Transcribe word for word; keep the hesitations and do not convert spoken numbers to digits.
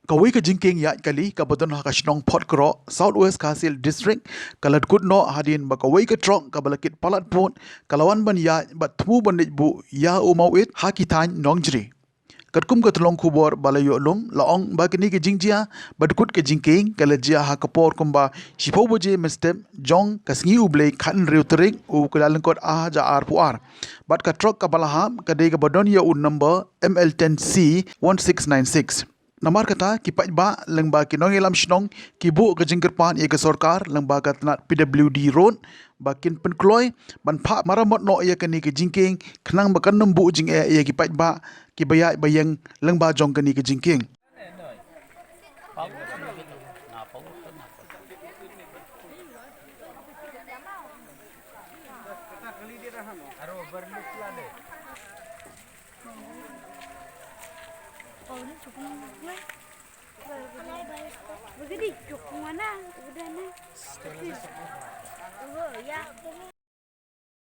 Kawei ka jingkieng ïaid kali kaba don ha ka shnong Photkroh, South West Khasi Hills District, ka la dkut noh hadien ba kawei ka trok kaba la kit palat pud ka la wan ban ïaid bad thmu ban leit buh ïa u Mawit ha ki thaiñ Nongjri. Katkum ka tyllong khubor ba la ïoh lum, la ong ba kane ka jingjia ba dkut ka jingkieng ka la jia ha ka por kumba shiphew baje mynstep jong ka sngi U Blei khathynriew tarik u Kyllalyngkot ar hajar arphew ar. Bad ka trok kaba la hap ka dei kaba don ïa u number M L ten C one six nine six. Namar kata, ki paidbah lyngba ki nongïalam shnong ki buh ka jingkyrpad ïa ka sorkar lyngba ka tnat P W D Road ba kin pynkloi ban phah maramot noh ïa kane ka jingkieng khnang ba kan ym buh jingeh ïa ki paidbah kiba ïaid ba ïeng lyngba jong kane ka jingkieng.